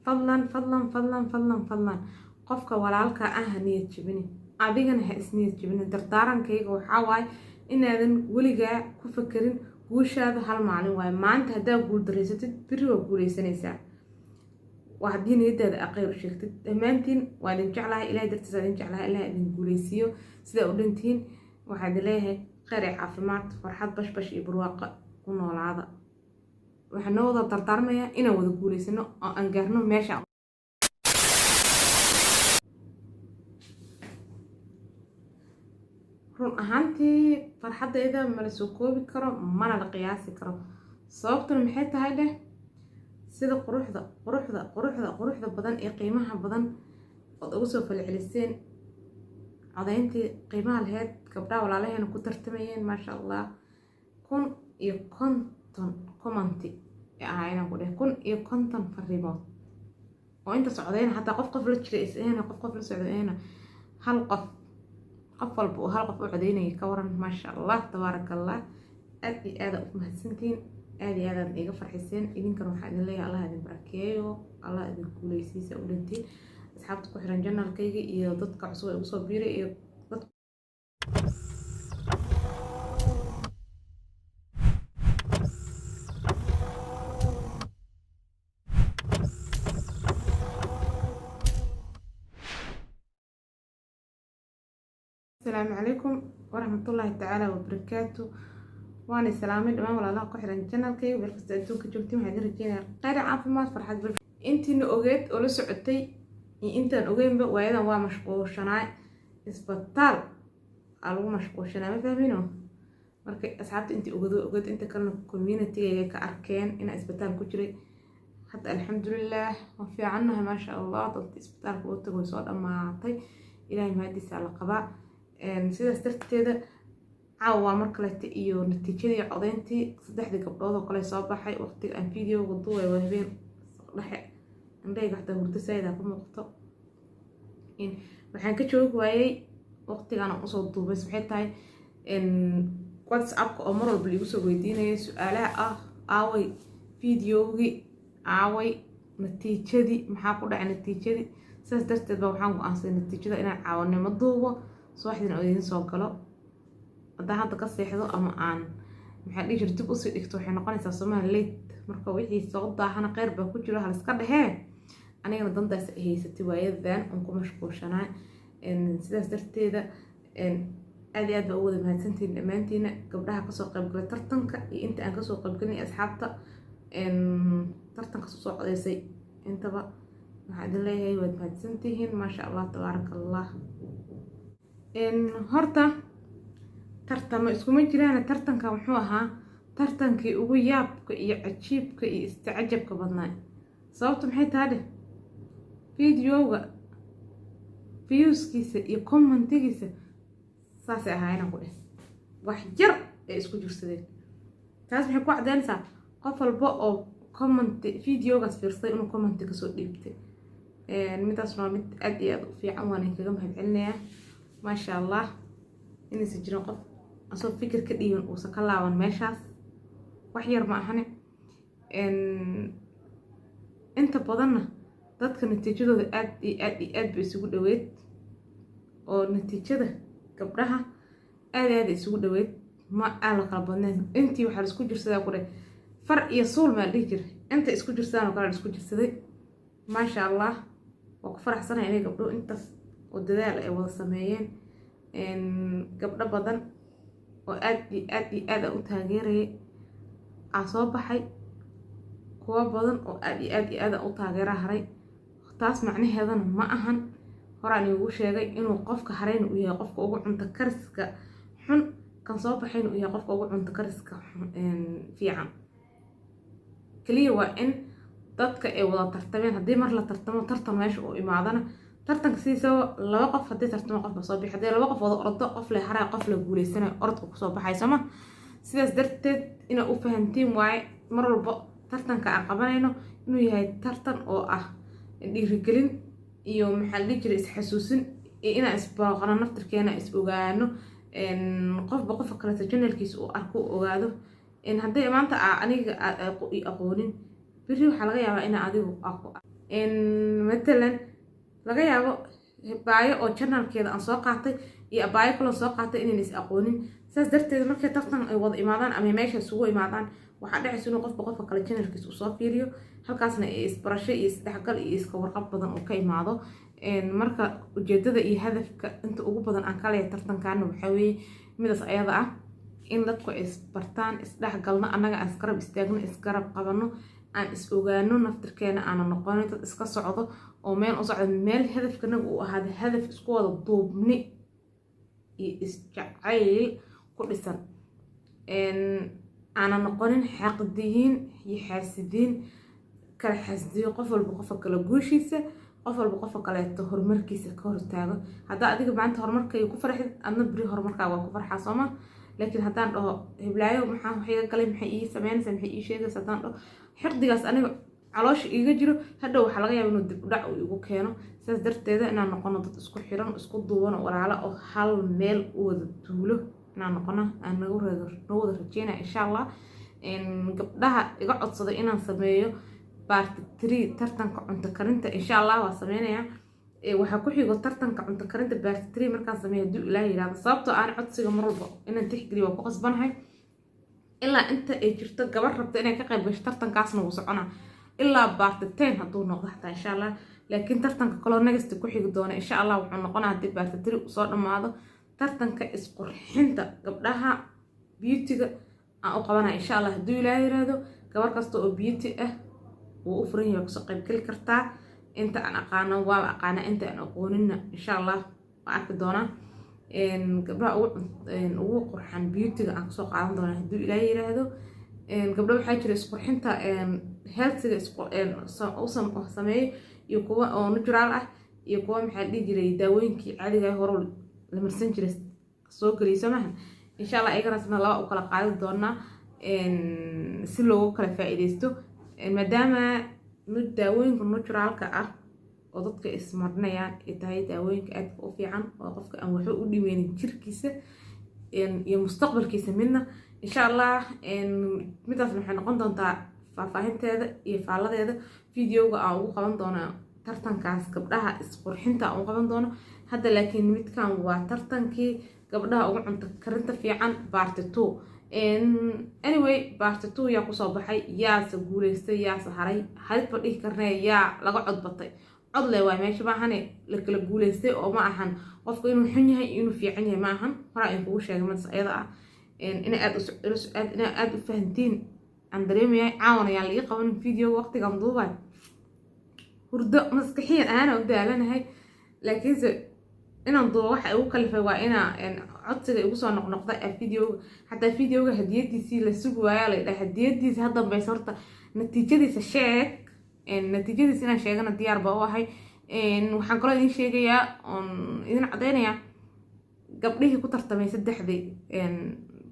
Fadlan, fadlan, fadlan, fadlan, fadlan, qofka walaalka ah ha niyad jebinin, adigana ha isniyad jebinin. Dardaarankayga waxaa waaye inaadan weligaa ku fakerin guushaada hal maalin waaye. Maanta haddaa guuldareysatid, beri waa guuleysanaysaa, waa haddii niyadaada aqeyr u sheegtid. Dhammaantiin waa idin jeclahay, Ilahay dartiis idin jeclahay. Ilahay idin guuleysiiyo sidaa u dhantihiin. Waxaa idin leeyahay kheyr iyo caafimaad, farxad, bashbash iyo barwaaqo ku noolaada. Waxaan noo wada dardaarmayaa inaan wada guuleysano oo aan gaarno meesha. Run ahaantii farxaddayda mala soo koobi karo, mana la qiyaasi karo. Sababtuna maxay tahay dheh? Sida quruxda, quruxda, quruxda, quruxda badan ee qiimaha badan ood ugu soo falceliseen codayntii qiimaha laheyd, gabdhaha walaalaheena ku tartamayeen, maasha Allah, 1050 commenti ee ahaa inaan ku dheh, 1050 fariimood oo inta socdayna, hataa qof qof la jira is ahayna, qof qof la socdayna, hal qof, qof walba uu hal qof u codaynaya, ka waran? Maasha Allah, tabaaraka Allah, aad iyo aada u mahadsantihiin, aad iyo aadaad iga farxiseen. Idinkana waxaa idin leeyahay Allah idin barakeeyo, Allah idin guuleysiisa u dhantiin, asxaabta ku xiran channelkayga iyo dadka cusub ee igu soo biiray iyo dad. Asalaamu calaykum waraxmatullaahi tacaala wabarakaatu. Waana salaamay dhammaan walaalaha ku xiran channelkayga meel kasta adduunka joogtiin. Waxaan idin rajeynayaa khayr, caafimaad, farxad. Intiina ogeed oo la socotay iyo intaan ogeynba, waayadan waa mashquulshanaa, isbitaal aa lagu mashquulshanaa, ma fahmino? Marka asxaabta intii ogeed way ogeed, inta kalena communitygayga ka arkeen inaan isbitaal ku jiray. Hadda alxamdulilaah, waan fiicannahay, maasha Allah. Dadka isbitaalka loo tago way soo dhammaatay, Ilaahay mahadiisa la qabaa. Sidaas darteeda caawa waa mar kalete iyo natiijadii codeyntii saddexdii gabdhood oo kale soo baxay. Waqtiga aan videoga duubay waa habeen dhexe, indhahayga xataa hurdo saayida ka muuqato. Waxaan ka joogi waayey waqtigan aan usoo duubay maxay tahay? WhatsAppka oo mar walba liigu soo weydiinaya su-aalaha ah: aaway videogii, aaway natiijadii, maxaa ku dhacay natiijadii? Sidaas darteed ba waxaan go-aansaday natiijada inaan caawanimo duubo, subaxdiina oo idiin soo galo. Haddaan hadda ka seexdo ama aan, maxaa dhihi jira, dib usii dhigto, waxay noqonaysaa somaha late. Marka wixii soo daahana kheyr baa ku jiro, haliska dhehee. Anigana dantaas ay haysatay waayadan oon ku mashquulshanaa. Sidaas darteeda aad iyo aad baa u wada mahadsantihiin dhammaantiina, gabdhaha kasoo qaybgalay tartanka iyo inta aan kasoo qaybgalin iyo asxaabta tartankas usoo codeysay intaba. Waxaan idin leeyahay waad mahadsantihiin, maasha Allah, tabaaraka Allah. Horta tartamo iskuma jiraan. Tartanka muxuu ahaa tartankii ugu yaabka iyo cajiibka iyo istacajabka badnaa. Sababta maxay tahay dheh? Videoga viewskiisa iyo commentigiisa saasay ahaayeen ku dheh, wax yar ay isku jirsadeen. Taas maxay ku caddeynaysaa? Qof walba oo comment videogaas fiirsaday inuu commenti kasoo dhiibtay. Midaasna waa mid aad iyo aad u fiican, waan idinkaga mahad celinayaa, maasha Allah. Inaysan jirin qof asoo fikir ka dhiiban uusan ka laaban meeshaas, wax yar ma ahane. Inta badanna dadka natiijadooda aad iyo aad iyo aad bay isugu dhaweyd, oo natiijada gabdhaha aad iyo aad isugu dhaweyd, ma aan la kala badnayn. Intii waxaa laisku jirsadaa ku dheh far iyo suul maa la dhihi jira, inta isku jirsadaan oo kale la isku jirsaday, maasha Allah. Waa ku faraxsanahay inay gabdho intaas oo dadaal ay wada sameeyeen. Gabdho badan oo aad iyo aad iyo aad aan u taageerayay aa soo baxay, kuwo badan oo aad iyo aad iyo aad aan u taageera haray. Taas macnaheedana ma ahan, horaan iigu sheegay, inuu qofka harayna uu yahay qofka ugu cunto kariska xun, kan soo baxayna uu yahay qofka ugu cunto kariska fiican. Kaliya waa in dadka ay wada tartameen. Haddii mar la tartamo, tartan meesha uu imaadana, tartanka sidiisaba laba qof haddii tartamo, qof ba soo bixi. Haddii laba qof wada ordo, qof le haray, qof la guuleysanayo, orodka kusoo baxay sooma? Sidaas darteed inaa u fahantiin waaye mar walba tartanka aan qabanayno inuu yahay tartan oo ah dhiirigelin iyo, maxaa la dhihi jiray, isxasuusin iyo inaan isbooqano naftirkeena, is ogaano, qofba qofka kaleeto channelkiisa uu arko, u ogaado. Hadday maanta aniga aad i aqoonin, beri waxaa laga yaabaa inaa adigu Matalan, laga yaabo abaayo oo channelkeeda aan soo qaatay iyo abaayo kaloo soo qaatay inayn is aqoonin. Saas darteed, markay tartan ay wada imaadaan ama meesha isugu imaadaan, waxaa dhacaysa inuu qofba qofka kale channelkiisa usoo fiiriyo, halkaasna ay isbarasho iyo isdhexgal iyo iska warqab badan oo ka imaado. Marka ujeedada iyo hadafka inta ugu badan aan ka leeyahay tartankaana waxaa weeye midaas ayada ah, in dadku ay isbartaan, isdhexgalno, annaga aan isgarab istaagno, isgarab qabano, aan is ogaano naftirkeena, aana noqonin dad iska socdo oo meel u socdo, meel hadafkanaga uu ahaado hadaf isku wada duubni iyo isjacayl ku dhisan, aana noqonin xaaqdiyiin iyo xaasidiin kala xaasidiyo, qof walba qofka kale guushiisa, qof walba qofka kaleeto horumarkiisa ka hortaago. Haddaa adiga maanta horumarkayga ku farxid, adna beri horumarkaaga waa ku farxaa, sooma? Laakiin haddaan dhaho, "Hiblaayo maxaa wax iga galay? Maxay ii sameynaysaa? Maxay ii sheegaysa?" haddaan dhaho, xiqdigaas aniga caloosha iiga jiro, hadhow waxaa laga yaaba inuu dib u dhac uu igu keeno. Saas darteeda, inaan noqono dad isku xiran, isku duuban oo walaalo oo hal meel u wada duulo inaan noqono aan nagu wada rajeynaya, insha Allah. Gabdhaha iga codsaday inaan sameeyo part 3 tartanka cunto karinta, insha Allah waa sameynayaa. Waxaa ku xigo tartanka cunto karinta part 3 markaan sameeyo, hadduu Ilaah yiraahdo, sababtoo aan codsiga mar walba inaan tixgeliyo waa ku qasbanahay. Ilaa inta ay jirto gabar rabta inay ka qayb gasho, tartankaasna wuu soconaa ilaa part 10 hadduu noqdo xataa, insha Allah. Laakiin tartanka kaloo next ku xigi doona, insha Allah, wuxuu noqonaa, haddii part 3 soo dhammaado, tartanka isqurxinta gabdhaha beautyga aan u qabanaya, insha Allah, hadduu Ilaah yiraahdo. Gabar kasta oo beauty ah wuu u furan yahay, kasoo qaybgeli kartaa. Inta aan aqaano waaba aqaana, inta aan aqooninna, insha Allah, waa arki doonaa. Gabdhaha ugu qurxan beautyga aan kasoo qaadan doonaa, hadduu Ilaah yiraahdo. Gabdho waxaa jira isqurxinta healthiga sameeyo iyo kuwa oo natural ah iyo kuwa, maxaa la dhihi jiray, daawooyinkii caadiga hore la marsan jiray soo geliyo, soo maaha? Insha Allah, iyagana laba u kala qaadi doonaa si loogu kala faa-iideysto, maadaama daawooyinka naturalka ah oo dadka ismarinayaan ay tahay daawooyinka aadka u fiican oo qofka aan waxba u dhimeynin jirkiisa iyo mustaqbalkiisa midna. Insha Allah, midaasna waxay noqon doontaa faahfaahinteeda iyo faaladeeda videoga aan ugu qaban doono tartankaas gabdhaha isqurxinta aan ugu qaban doono hadda. Laakiin midkan waa tartankii gabdhaha ugu cunto karinta fiican part 2. Anyway, part 2 yaa kusoo baxay? Yaase guuleystay? Yaase haray? Haridba dhihi karnee, yaa laga codbatay? Cod le waay meesha, maahane la kala guuleystay oo ma ahan qofka inuu xun yahay iyo inuu fiican yahay, ma ahan. Horaa in kugu sheegay madas ayada ah ina aada u fahantiin aan dareemayahay. Caawan ayaan laii qabanin video, waqtigan duubay hurdo maskaxiyan ahaana u daalanahay, laakiinse inaan duubo waxa igu kalifay waa inaa codsiga igu soo noqnoqda videoga. Xataa videoga hadiyadiisii la sugi waayaa, la dhaha hadiyadiisa ha dambeysa, horta natiijadiisa sheeg. Natiijadiisa inaan sheegana diyaar baa u ahay. Waxaan kaloo idin sheegayaa oon idin cadeynayaa gabdhihii ku tartamay saddexdii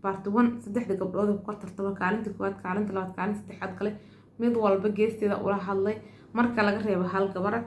part 1, saddexdii gabdhood ku tartama kaalinta koowaad, kaalinta labaad, kaalinta saddexaad kale, mid walba geesteeda ula hadlay, marka laga reebo hal gabara.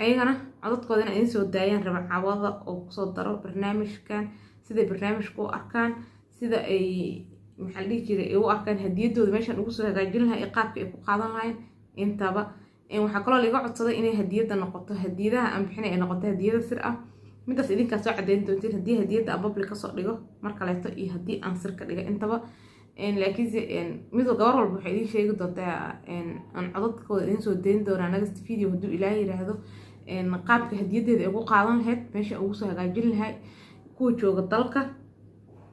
Ayagana codadkooda inay idin soo daayaan raba cawada oo kusoo daro barnaamijkan, siday barnaamijka u arkaan, sida ay, maxaa la dhihi jiray, ay u arkaan hadiyadooda meeshaan ugu soo hagaajin lahaa iyo qaabka ay ku qaadan lahayn intaba. Waxaa kaloo laiga codsaday inay hadiyadda noqoto, hadiyadaha aan bixinay ay noqoto hadiyada sir ah. Midaas idinkaa soo cadeyn doontiin, haddii hadiyadda aan public kasoo dhigo mar kaleeto iyo haddii aan sir ka dhiga intaba. Laakiinse mid gabar walba waxay idiin sheegi doontaa, aan codadkooda idiin soo dayn doonaa next video, hadduu Ilaah yiraahdo, qaabka hadiyadeeda ay ku qaadan lahayd, meesha ugu soo hagaajin lahay, kuwa jooga dalka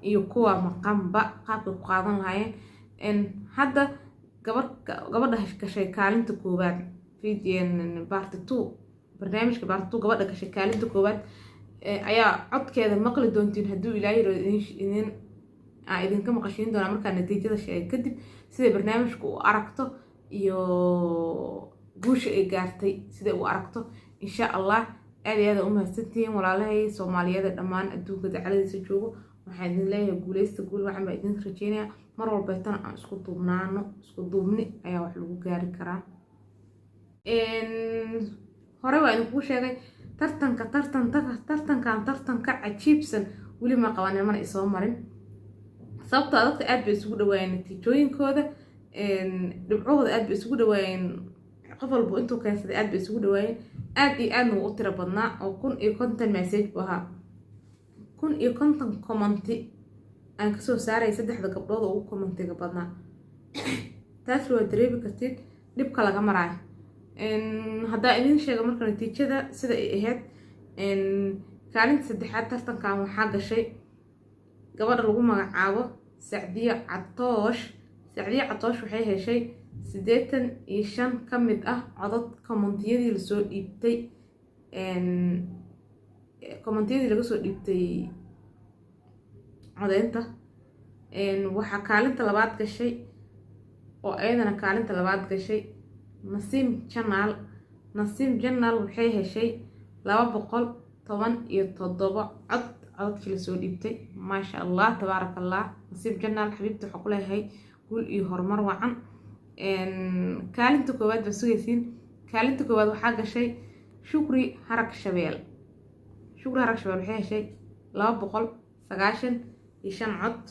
iyo kuwa maqanba qaabkay ku qaadan lahaayeen. Hadda gabar, gabadha gashay kaalinta koowaad part 2, barnaamijka part 2, gabadha gashay kaalinta koowaad ayaa codkeeda maqli doontiin, hadduu Ilaah yiraahdo, idin aan idinka maqashiin doonaa markaa natiijada sheegay kadib, siday barnaamijka u aragto iyo guusha ay gaartay siday u aragto, insha Allah. Aad iyo aad u mahadsantihiin, walaalahay Soomaaliyeed dhammaan adduunka dacaladiisa joogo. Waxaan idin leeyahay guuleysta, guul wacan baa idin rajeynaya. Mar walbeetana aan isku duubnaano, isku duubni ayaa wax lagu gaari karaa. Hore waa idinkugu sheegay tartanka, tartankan tartanka cajiibsan weli ma qabanin, mana isoo marin, sababtoo dadka aad bay isugu dhawaayeen natiijooyinkooda, dhibcahooda aad bay isugu dhawaayeen. Qof walba intuu keensaday aad bay isugu dhawaayeen, aad iyo aadna wuu u tiro badnaa, oo 1050 message buu ahaa. 1050 comment aan kasoo saaraya saddexda gabdhood oo ugu commentiga badnaa. Taas waa dareemi kartid dhibka laga maraayo. Haddaa idiin sheega marka natiijada sida ay ahayd, kaalinta saddexaad tartankan waxaa gashay gabadha lagu magacaabo Sacdiye Catoosh. Sacdiye Catoosh waxay heshay 85 ka mid ah codod commentiyadii lasoo dhiibtay, commentiyadii laga soo dhiibtay codeynta. Waxaa kaalinta labaad gashay, oo ayadana kaalinta labaad gashay, Nasiim Janaal. Nasiim Janaal waxay heshay 217 cod, codadkii lasoo dhiibtay. Maasha Allah, tabaaraka Allah. Nasiib Janaal xabiibta, waxaa ku leeyahay guul iyo horumar wacan. Kaalinta koowaad baa sugaysiin. Kaalinta koowaad waxaa gashay Shukri Harag Shabeel. Shukri Harag Shabeel waxay heshay 295 cod.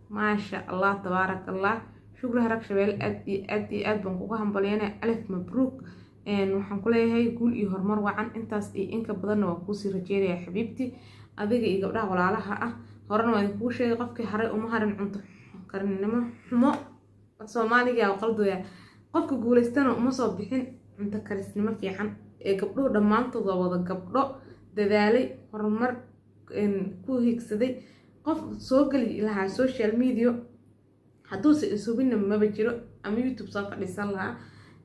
Maasha Allah, tabaaraka Allah. Shukri Harag Shabeel, aad iyo aad iyo aad baan kuga hambalyeynaya. Alif mabruuk. Waxaan ku leeyahay guul iyo horumar wacan. Intaas iyo inka badanna waan kuusii rajeynaya, xabiibti, adiga iyo gabdhaha walaalaha ah. Horena waan idinkugu sheegay, qofkii haray uma harin cunto karinimo xumo. Soomaaliga qaldooya. Qofka guuleystana uma soo bixin cunto karisnimo fiican. Ee gabdhuhu dhammaantood waa wada gabdho dadaalay, horumar ku higsaday. Qof soo geli lahaa social media hadduuse ishubinna maba jiro, ama YouTube soo fadhiisan lahaa.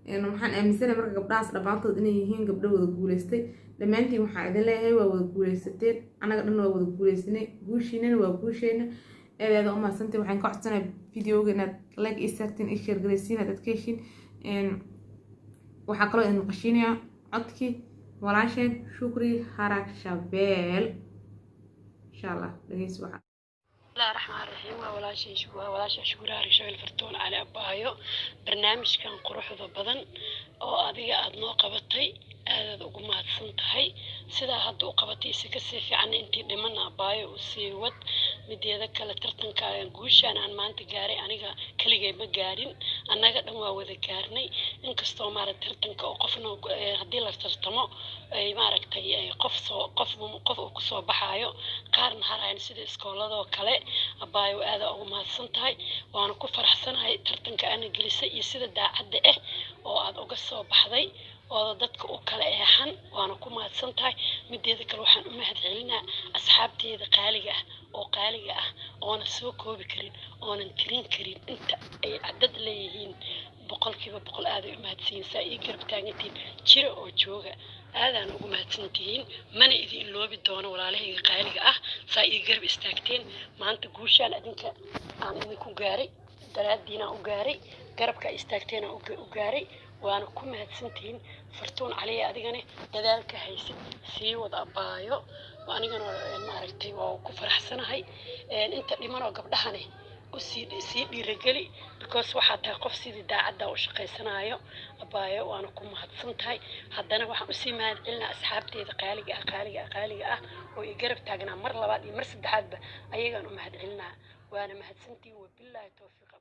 Waxaan aaminsanahay marka gabdhahaas dhammaantood inay yihiin gabdho wada guuleystay. Dhammaantiin waxaa idin leeyahay waa wada guuleysateen, annaga dhan waa wada guuleysanay, guushiinana waa guusheena. Aad aad u mahadsantay. Waxaan ka codsanaya videoga inaad like ii saartiin, ii share garaysiin, aad ka heshiin. Waxaa kaloo idin maqashiinayaa codkii walaasheen Shukri Harag Shabeel, insha Allah. Dhegeysi waxa. Bismillahi raxmaan raxiim. Waa walaashay Shukur Harag Shabeel Fartuun Cali Abbaayo. Barnaamijkan quruxda badan oo adiga aada noo qabatay, aadaad ugu mahadsan tahay. Sidaa hadda u qabatay isi kasii fiican, intii dhiman Abbaayo u sii wad. Mideeda kale, tartanka guushaan aan maanta gaaray aniga keligay ma gaarin, annaga dhan waa wada gaarnay. Inkastoo maaragtay tartanka oo qofna haddii la tartamo ay maaragtay qof soo qof qof uu kusoo baxaayo, qaarna harayan, sida iskooladoo kale. Abbaayo, aada ugu mahadsan tahay, waana ku faraxsanahay tartanka aana gelisay iyo sida daacadda ah oo aad uga soo baxday ooda dadka u kala eexan, waana ku mahadsan tahay. Mideeda kale, waxaan u mahad celinaa asxaabteeda qaaliga ah oo qaaliga ah, oonan soo koobi karin, oonan tirin karin inta ay cadad leeyihiin. 100% aaday u mahadsanyihin saa ii garab taagantihiin. Jira oo jooga, aadaan ugu mahadsantihiin, mana idin iloobi doono, walaalahayga qaaliga ah, saa ii garab istaagteen. Maanta guushaan adinka aan idinku gaaray daraaddiinaan u gaaray, garabka ay istaagteen aan u gaaray, waana ku mahadsantihiin. Fartuun Caliya, adigane dadaalka haysid sii wada Abbaayo. Anigana maaragtay waa ku faraxsanahay. Inta dhiman oo gabdhahane usii sii dhiirageli, because waxaa tahay qof sidii daacadda u shaqaysanaayo, Abbaayo, waana ku mahadsan tahay. Haddana waxaan usii mahad celinaa asxaabteeda qaaliga ah, qaaliga ah, qaaliga ah, oo i garab taagnaa mar labaad iyo mar saddexaadba. Ayagaan u mahad celinaa, waana mahadsantihiin. Wabilaahi towfiiq.